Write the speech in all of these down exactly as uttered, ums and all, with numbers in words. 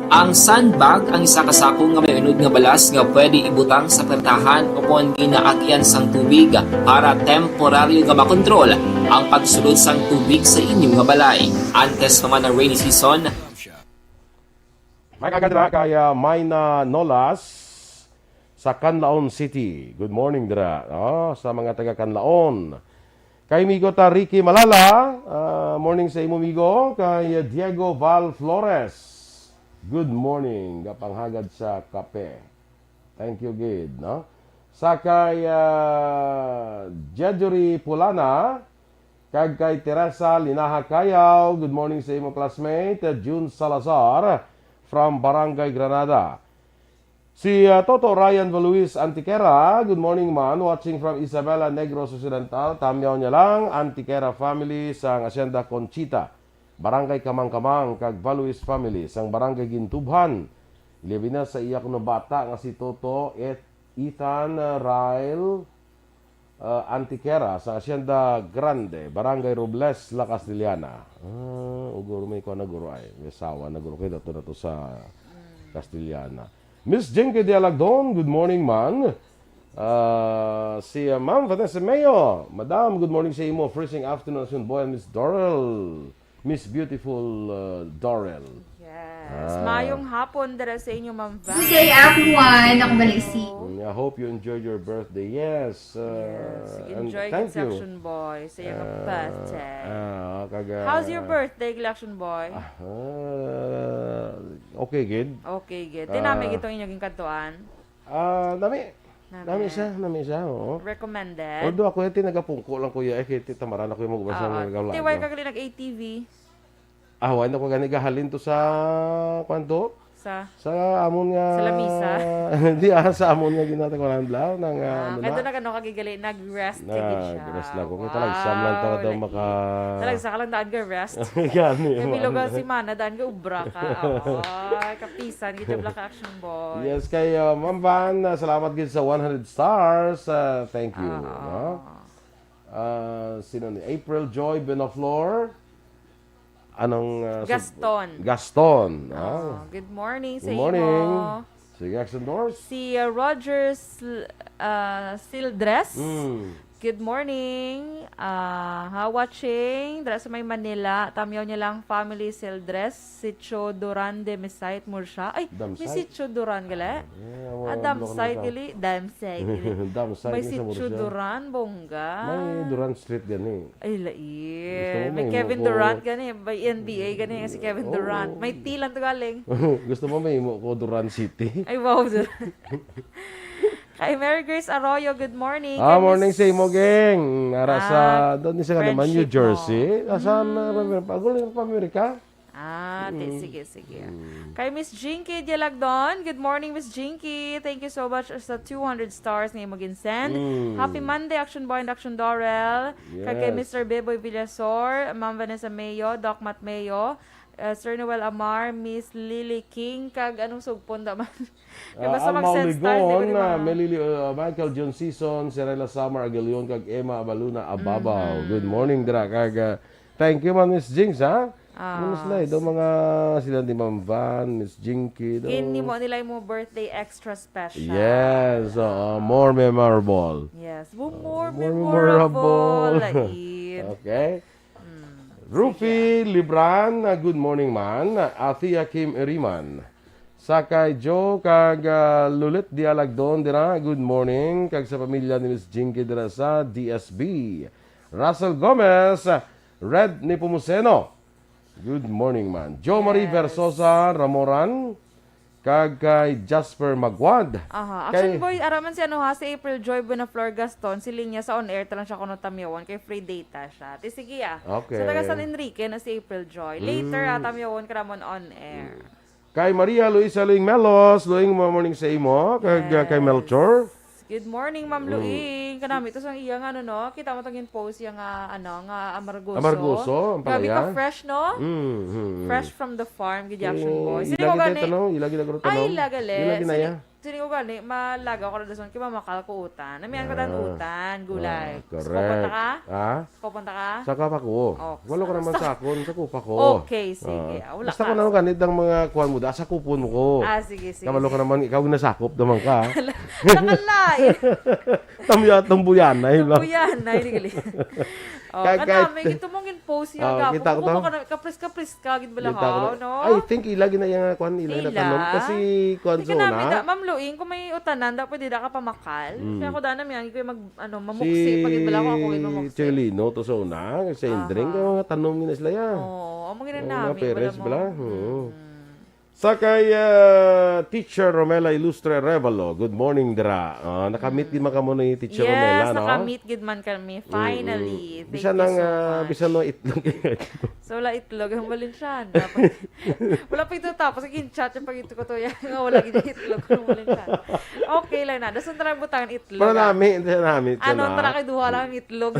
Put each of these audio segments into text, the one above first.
Ang sandbag ang isa ka sako nga may unod nga balas nga pwede ibutang sa pertahan o kon ginaagian sang tubig para temporaryo nga makontrol ang pagsulod sang tubig sa inyo nga balay. Antes pa man ang rainy season, May kagadra kay, ah, Mayna Nolas sa Canlaon City. Good morning dira, no, sa mga taga Canlaon. Kay migo ta Ricky Malala, ah, morning sa imo, migo. Kay Diego Val Flores, good morning, gapanghagad sa kape. Thank you gid, no? Sa kay, ah, Jejuri Pulana, kag kay Teresa Linaha Cayaw, good morning sa imo, classmate, ah, June Salazar from Barangay Granada. Si, ah, Toto Ryan Valuis Antiquera, good morning man, watching from Isabela, Negros Occidental. Tamyaw niya lang, Antiquera family sang Hacienda Conchita, Barangay Kamangkamang, kag Valuis family sang Barangay Gintubhan. Ilabi na sa iya kuno bata nga si Toto, Et-, Ethan, ah, Ryle, ah, Antiquera sa Hacienda Grande, Barangay Robles, La Castellana. Ah, ugor may kuwan na guro ay. May asawa na guro kay dato na to sa Castellana. Miss Jinky Dialagdon, good morning, man. Ah, si, ah, Ma'am Vanessa Mayo, Madam, good morning sa imo. Freezing afternoon, Action Boy and Miss Dorel. Miss Beautiful, ah, Dorel. Yes. Ah. Mayong hapon dira sa inyo, Ma'am Van. Good day, everyone. Ako balik si Mm, I hope you enjoyed your birthday. Yes. Uh, Yes, and enjoy thank gid si you. Action Boy sa iyang Uh, birthday. Ah, kaga How's your birthday, Action Boy? Ah, uh, okay gid. Okay gid. Tinami Ah. Gitong inyong ginkadtuan? Ah, nami. Nami. Nami siya, nami siya, oo. Recommended? Although ako yung tinagapungko lang, kuya, eh, kay tita Mara na ko yung mag-ubas Oo. ng nagawala Tiway ko. Ka gali nag-A T V. Ah, wala na ko gani gahalin to sa, kwan to? Sa? Sa amon nga Sa lamisa? Hindi, ah, sa amon nga ginatawanan lang, ng, ah, Ah, ano kaya na. Doon na ka, no, kagigali, nag-rest ka gid siya. Nag-rest lang ko. Kaya talagang siyam lang talaga daw Wow, maka- lait. Talagang sa ka lang daan ka rest. Gani, Kaya bilog man. Ang simana, daan ka ubra ka. Oo, kapisan, gid yung Black Action Boys. Yes, kay, uh, Ma'am Van, uh, salamat gid sa one hundred stars. Uh, thank you, Oo. No? Uh, sino ni? April Joy Benaflor. Anong, uh, sub- Gaston. Gaston, no? Oh, good morning sa Good morning. Imo. Sige, Action Doors. Si, uh, Rogers, uh, Sildres. Mm. Good morning. Ah, ha, watching. Dra sa may Manila. Tamyaw niya lang family Sildres. Sitio Duran de Mesait Murcia. Ay, may Damsay? Sitio Duran gali? Eh, Ah, wala, Damsay wala ko gali. Damsay gali. Damsay May gali sa Sitio Murcia. Duran, bongga. May Duran Street gani. Ay, lai. Gusto mo May may Kevin mo ko Durant gani. May N B A gani nga si Kevin Oo. Durant. May tilan to galing. Gusto mo may mo ko Duran City? Ay, wow. Kay Mary Grace Arroyo, good morning. Ah, Kay morning Miss sa imo, gang. Ara sa, Ah, doon sa naman, New friendship Jersey. mo. Asa Mm. na, pag-, pag-, pa Amerika? Ah, ti-, Mm. sige, sige. Mm. Kay Miss Jinky Dialagdon, good morning, Miss Jinky. Thank you so much sa two hundred stars nga imo ginsend. Mm. Happy Monday, Action Boy and Action Dorel. Kag kay Yes. Mister Beboy Villasor, Ma'am Vanessa Mayo, Doc Matt Mayo, uh, Sir Noel Amar, Miss Lily King, kag anong sugpon da man? Kay Ah, basta Alma mag-send stars, di ko Oligon, di ah, ma- Melili, ah, Michael John Season, Sirela Samar Agalion, kag Emma Abaluna Ababaw. Mm. Good morning, dira. Kag, ah, thank you, Ma'am Miss Jinx, ha? Ah. Ano sila, eh? Daw mga sila ni Ma'am Van, Miss Jinky, daw. Gin-, mo nila yung mga birthday extra special. Yes, oo, more memorable. Yes, more, Oo, more more memorable. memorable. Lain. Okay. Mm, Rufi sige. Libran, ah, good morning, man. Athea Kim Iriman. Sakay Joe kag, ah, Lulit Dialagdon dira, good morning. Kag sa pamilya ni Miss Jinky dira sa D S B. Russell Gomez, Red Nepomuceno. Good morning, man. Jo Marie Yes. Versosa Ramoran, kag kay Jasper Magwad. Aha. Action Kay Boy, araman si ano ha, si April Joy Buenaflor Gaston, si Linya sa on air, talang siya kuno tamyawan, kay free data siya. Ti sige ah. Okay. Sa taga San Enrique na si April Joy. Later Mm. ah, tamyawan ka ramon on air. Mm. Kay Maria Luisa Luing Melos, Luing, mo-, morning sa imo, kag, uh, kay Yes. Melchor. Good morning, Ma'am Mm. Luing. Kanami to sang iya nga, ano, no? Kita mo tong in-post iya nga, ano, nga amargoso. Amargoso, ang Grabe palaya. Ka fresh, no? Mm, mm, mm. Fresh from the farm, gid Action Boy. Eh, Sino ilagi ko tayo gani? Tanong, ilagi na guro Ay, tanong. Ilagi na Sino ya. Sini ko gani, malagaw ka na dason kay mamakal ko utan. Namian ka dan Ah. utan, gulay. Ah, Sa correct. Kupunta ka? Ha? Sa Kupunta ka? Sa Kupa ko. Oh, Walo ka sa naman sa- sa akon, sa Kupa ko. Okay, sige. Ah. Ah, wala Basta ka. Ko na ganit ang mga kuwan mo, da, sa kupon mo ko. Ah, sige, sige, Kabalo ka sige. Naman, ikaw nasakop naman ka. Nakalay. Tamya, tambuyanay lang. Tambuyanay, digali. Oh, Kag-, kanami, kahit gito mong in-post yung Oh, gapon. Kita ko Kung to. Ka na, kapris-kapris ka, gid bala Kita ko ha, na. No? I think ila gina yung kuwan, ila na Ila? Tanom. Kasi kuwan Di sa ka namin una. Da, Ma'am Luing, kung may utanan, da pwede da ka pamakal. Mm. Kaya ako da namin, ang ko yung mag, ano, mamuksi, Si pag gid bala ko, ako gid mamuksi. Chelino, to sa una, sa Indring, Aha. Kaya mga tanom gina sila yan. Oo, ang mga Oo, namin, mga Perez wala mo. Bala. Oo. Mm. Sa kay, ah, Teacher Romela Ilustre Revalo, good morning, dira. Ah, nakamit Mm. gid man kamo ni Teacher Yes, Romela, no? Nakamit gid man kami, Mm-mm. Finally. Thank Bisan you ang, so ah, much. Bisan no itlog. So, wala itlog ang Valenciana. Wala pa ito tapos. Ang chat yung pag-ito ko to yan. Nga wala gid itlog ang Valenciana. Okay lang na. Dason tara butangan itlog, Para ah. Nami, hindi nami. Ano, Kana. Tara kay duha lang ang itlog.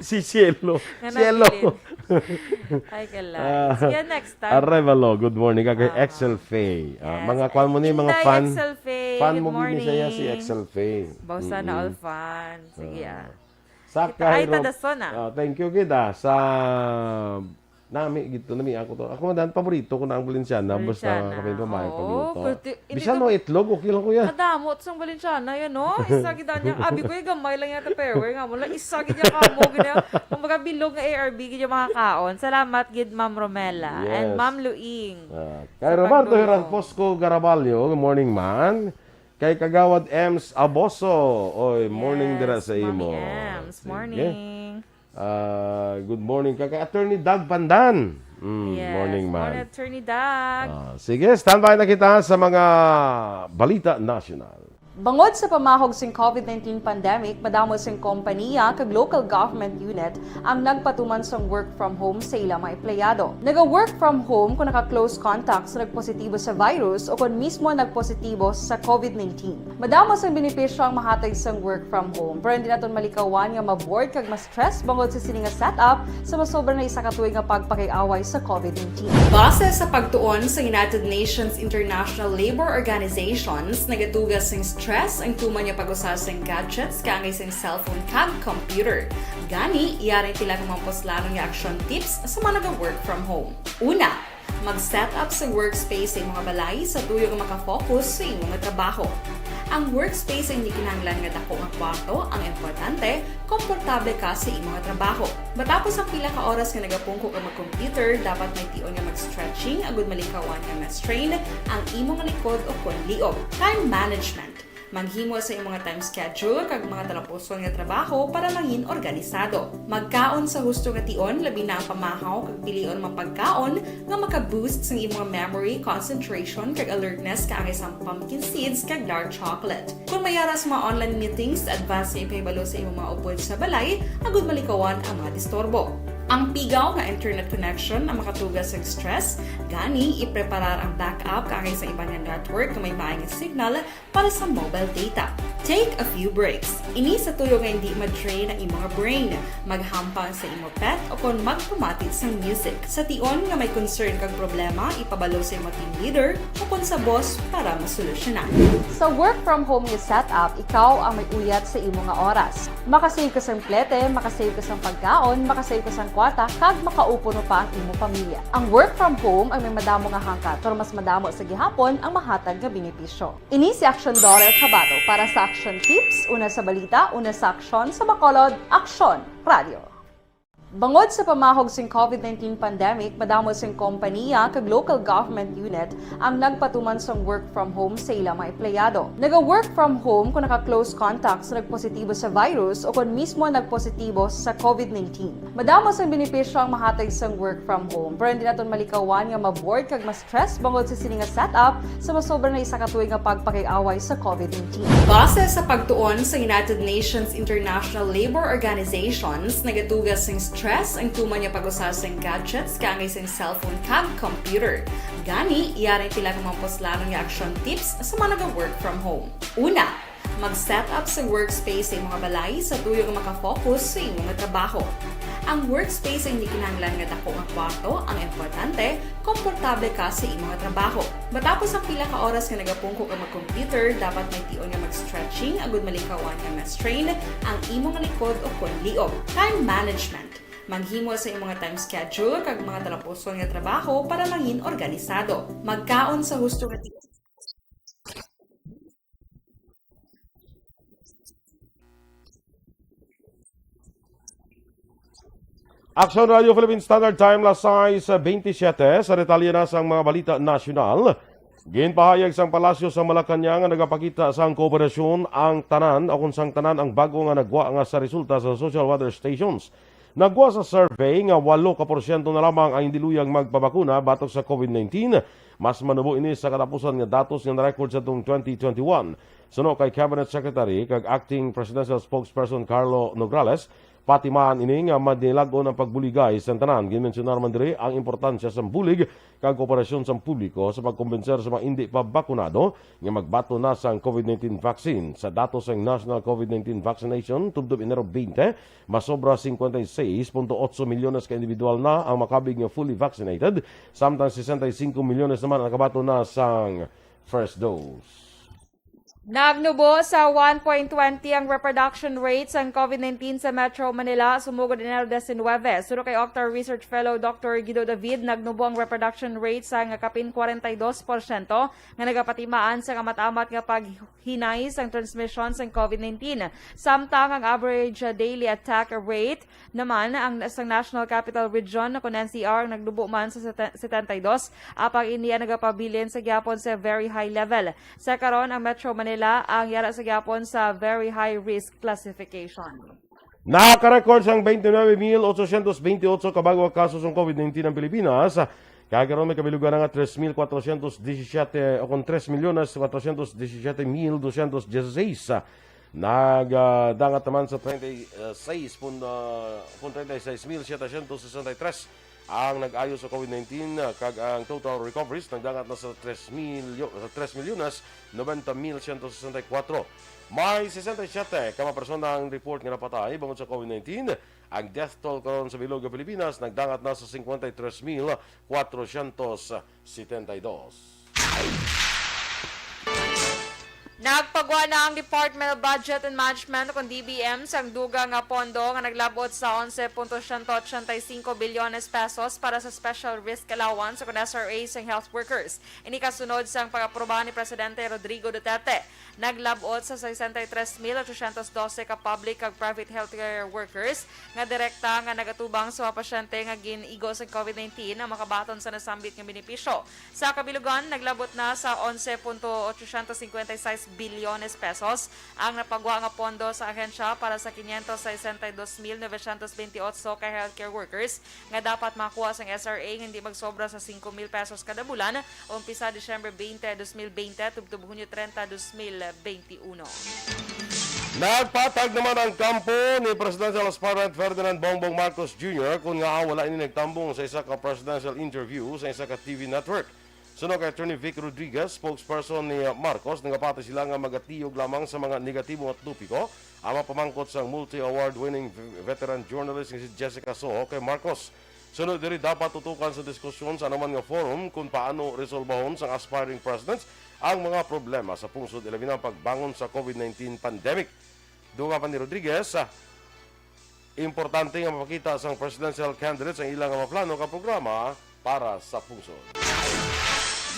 Si Cielo. Nga Cielo. Nabilin. Ay, kala. Ah, Sige, next time. Arevalo, good morning. Kag kay Ah. Excel Faye. Ah, Yes. Mga kwan mo ni, mga Inday fan. Excel Faye, Fan good mo gini siya si morning. Excel Faye. Baw sana Mm-mm. all fan. Sige, Ah. ah. Sa Kita ay Cairo. Tadason, ah. Ah, thank you, gid, ah. Sa nami, gid to, nami ako to. Ako, man, paborito ko na ang Valenciana. Basta Valenciana. Kami pamay Oo, pagluto. Kulti-, hindi Bisan to no itlog, okay lang ko yan. Kadamo to sang Valenciana, yan, no? Isa gid niya. Abi ko, yung gamay lang yata, pero nga mo lang. Isa gid niya kamo, gid niya. Kumbaga, bilog nga A R B, gid yung makakaon. Salamat, gid, Ma'am Romela. And Yes. Ma'am Luing. Ah, Sa kay Roberto pagdulong. Heran Posco Garaballo, good morning, man. Kay Kagawad Ems Aboso, oy, morning Yes, dira sa Mami imo. Ems, Sige. Morning. Ah, good morning ka kay Attorney Doug Pandan. Mm, Yes, morning, man. Morning, Attorney Doug. Ah, sige, standby na kita sa mga balita nasyonal. Bangod sa pamahog sing COVID nineteen pandemic, madamo sing kompaniya kag local government unit ang nagpatuman sang work from home sa ilang mga empleyado. Naga-work from home kung naka-close contact sa nagpositibo sa virus o kung mismo nagpositibo sa COVID nineteen. Madamo sang benepisyo ang mahatag sang work from home, pero hindi naton malikawan nga ma-bored kag ma-stress bangod sa sini nga setup sa masobra na isa ka tuig nga pagpakig-away sa COVID nineteen. Base sa pagtuon sa United Nations International Labour Organizations, nagatuga sing stress ang tuman nga pag-usa sing gadgets kaangay sing cellphone kag computer. Gani, yari pila ka mga puslanon nga action tips sa mga naga-work from home. Una, mag-set up sa workspace sa imong balay sa tuyo nga makafocus sa imong trabaho. Ang workspace ay hindi kinahanglan nga dako nga kwarto, ang importante, komportable ka sa imong trabaho. Matapos ang pila ka oras nga nagapungko ka mag-computer, dapat may tion nga mag-stretching agud malikawan nga ma-strain ang imong likod o kon liog. Time management. Maghimo sa imong time schedule kag mga talapuson nga trabaho para mangin organisado. Magkaon sa husto nga tion, labi na ang pamahaw kag pilion mga pagkaon nga maka-boost sang imong memory, concentration, kag alertness kaangay sang pumpkin seeds kag dark chocolate. Kung may ara sa mga online meetings, advance nga ipahibalo sa imong mga upod sa balay agud malikawan ang mga disturbo. Ang pigaw nga internet connection ang makatuga sa stress, gani ipreparar ang backup kaangay sa iban nga network nga may maayong signal para sa mobile data. Take a few breaks. Ini sa tuyo nga hindi ma-drain ang imong brain. Maghampang sa imo pet o kon magpamati sang music. Sa tion nga may concern kag problema, ipabalo sa imo team leader o kon sa boss para masolusyonan. Sa work from home nga setup, ikaw ang may uyat sa imo nga oras. Makasave ka sang plete, makasave ka sang pagkaon, makasave ka sang kwarta, kag makaupod pa ang imo pamilya. Ang work from home ay may madamo nga hangkat, pero mas madamo sa gihapon ang mahatag nga benepisyo. Ini si Aksyon Dorer Cabato para sa Aksyon Tips, una sa balita, una sa aksyon, sa Bacolod, Aksyon Radio. Bangod sa pamahog sing COVID nineteen pandemic, madamo sing kompaniya kag local government unit ang nagpatuman sang work from home sa ilang mga empleyado. Naga-work from home kung naka-close contact sa nagpositibo sa virus o kung mismo nagpositibo sa COVID nineteen. Madamo sang benepisyo ang mahatag sang work from home, pero hindi naton malikawan nga ma-bored kag ma-stress bangod sa sini nga setup sa masobra na isa ka tuig nga pagpakig-away sa COVID nineteen. Base sa pagtuon sa United Nations International Labour Organizations, nagatuga sing stress ang tuman nga pag-usa sing gadgets kaangay sing cellphone kag computer. Gani, yari pila ka mga puslanon nga action tips sa mga naga-work from home. Una, mag-set up sa workspace sa imong balay sa tuyo nga makafocus sa imong trabaho. Ang workspace ay hindi kinahanglan nga dako nga kwarto, ang importante, komportable ka sa imo nga trabaho. Matapos ang pila ka oras nga nagapungko ka mag-computer, dapat may tion nga mag-stretching agud malikawan nga ma-strain ang imo nga likod o kon liog. Time management. Maghimo sa imo nga time schedule kag mga talapuson nga trabaho para mangin organisado. Magkaon sa husto nga tion. Action Radio Philippine Standard Time, las sais bentisiete. Sa detalye na sang mga balita nasyonal, ginpahayag sang Palasyo sa Malacañang nga nagapakita sang kooperasyon ang tanan, o kung sang tanan ang bago nga nagwa nga sa resulta sa social weather stations. Nagwa sa survey nga walo ka porsyento na lamang ang hindi luyag magpabakuna batok sa COVID nineteen. Mas manubo ini sa katapusan nga datos nga na-record sa tuong twenty twenty-one. Suno kay Cabinet Secretary kag Acting Presidential Spokesperson Carlo Nograles, pati man ini nga madilag-on ang pagbuligay sa tanan. Ginmensyonar man diri ang importansya sang bulig kag kooperasyon sang publiko sa pagkumbinser sa mga indi pa bakunado nga magbaton na sang COVID nineteen vaccine. Sa datos sang National COVID nineteen Vaccination tubtob Enero twenty, masobra cincuenta y seis punto ocho milyones ka individual na ang makabig nga fully vaccinated, samtang sesenta y cinco milyones naman ang nakabaton na sang first dose. Nagnubo sa one point twenty ang reproduction rate sang COVID nineteen sa Metro Manila sumugod Enero diecinuebe. Suno kay Octar Research Fellow Doctor Guido David, nagnubo ang reproduction rate sang kapin kwarenta y dos porsyento nga nagapatimaan sa kamat-amat nga paghinay sang transmisyon sang COVID nineteen. Samtang ang average daily attack rate naman ang sa National Capital Region, kon N C R, ang nagnubo man sa sete-, setenta y dos, apang ini ang nagapabilin sa gihapon sa very high level. Sa karon, ang Metro Manila ang yara sa gihapon sa very high risk classification. Nakarecord sang twenty-nine mil ochocientos veintiocho ka bag-o nga kaso sang COVID nineteen ang Pilipinas. Kag karon may kabilugan na nga tres mil kwatrocientos disisiete, o kon tres milyones kwatrocientos disisiete mil doscientos dieciséis. Nagdangat naman sa treinta y seis pun-, ah, pun-, treinta y seis mil setecientos sesenta y tres ang nag-ayo sa COVID nineteen, ah, kag ang total recoveries nagdangat na sa tres milyo-, sa tres milyones noventa mil ciento sesenta y cuatro. May sesenta y siete ka mga persona ang report nga napatay bangod sa COVID nineteen. Ang death toll karon sa bilog nga Pilipinas nagdangat na sa cincuenta y tres mil cuatrocientos setenta y dos. Nagpagwa na ang Department of Budget and Management, kon D B M, sang dugang nga pondo nga naglab-ot sa onse punto siyento ochenta y cinco bilyones pesos para sa special risk allowance, kon S R A, sang health workers. Ini kasunod sang pag-aproba ni Presidente Rodrigo Duterte. Naglab-ot sa sesenta y tres mil ochocientos doce ka public kag private healthcare workers nga direkta nga nagatubang sa mga pasyente nga gin-igo sa COVID nineteen ang makabaton sa nasambit nga benepisyo. Sa kabilugan, naglab-ot na sa onse punto ochocientos cincuenta y seis bilyones pesos ang napagwa nga pondo sa ahensya para sa quinientos sesenta y dos mil novecientos veintiocho ka healthcare workers nga dapat makakuha sang S R A nga hindi magsobra sa singko mil pesos kada bulan, umpisa Disyembre twenty, dos mil twenty, tubtob Hunyo treinta, dos mil twenty-uno. Nagpatag naman ang kampo ni Presidential Aspirant Ferdinand Bongbong Marcos Junior kon ngaa wala ini nagtambong sa isa ka presidential interview sa isa ka T V network. Suno kay Attorney Vic Rodriguez, spokesperson ni Marcos, nagapati sila nga magatiyog lamang sa mga negatibo nga topiko ang mga pamangkot sang multi-award-winning v-, veteran journalist nga si Jessica Soho kay Marcos. Suno diri, dapat tutukan sa diskusyon sa anuman nga forum kung paano resolbahon sang aspiring presidents ang mga problema sa pungsod, ilabi na ang pagbangon sa COVID nineteen pandemic. Dugang pa ni Rodriguez, ah, importante nga mapakita sang presidential candidates ang ila nga mga plano kag programa para sa pungsod.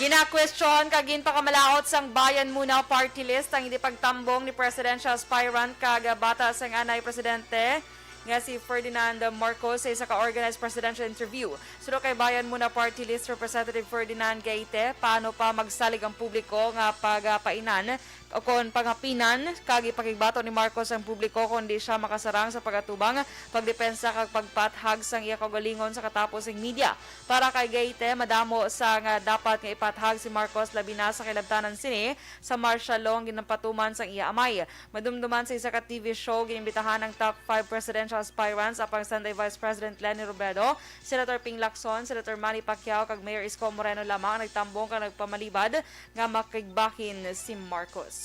Ginakwestiyon kag ginpakamalaut sang Bayan Muna Party List ang hindi pagtambong ni presidential aspirant kag bata sang anay presidente nga si Ferdinand Marcos sa isa ka organized presidential interview. Suno kay Bayan Muna Party List Representative Ferdinand Gaite, paano pa magsalig ang publiko nga pagapainan o kon pangapinan kag ipakigbato ni Marcos ang publiko kon di siya makasarang sa pag-atubang, pagdepensa kag pagpathag sang iya kaugalingon sa katapos sang media. Para kay Gaite, madamo sa nga dapat nga ipathag si Marcos, labi na sa kahilabtanan sini sa martial law nga ginapatuman sang iya amay. Madumduman sa isa ka T V show, ginimbitahan ang top five presidential aspirants, apang Senate Vice President Leni Robredo, Senator Ping Lacson, Senator Manny Pacquiao, kag Mayor Isko Moreno lamang ang nagtambong kag nagpamalibad nga makigbahin si Marcos.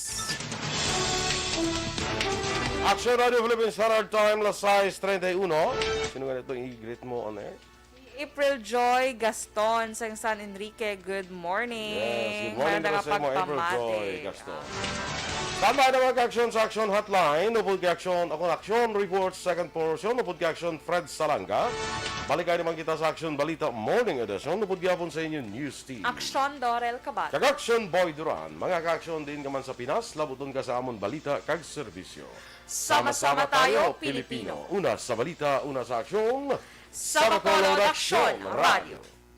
Action Radio Philippines Standard Time, las sais treinta y uno. Sino nga itong i-greet mo on air? April Joy Gaston sang San Enrique, good morning. Yes, good morning. May Kamo sa imo, April nakapagpamati. Joy Gaston. Standby naman ka Action sa Action Hotline, upod ka Action, akong Action Report, second portion, upod ka Action Fred Salanga. Balik naman kita sa Action Balita Morning Edition, upod gyapon sa inyo News Team. Action Dorel Kabat. Kag Action Boy Duran, mga ka-action din ka man sa Pinas, labuton ka sa amon balita kag serbisyo. Sama-sama tayo, Pilipino. Una sa balita, una sa aksyon. Sa Bacolod Aksyon Radio.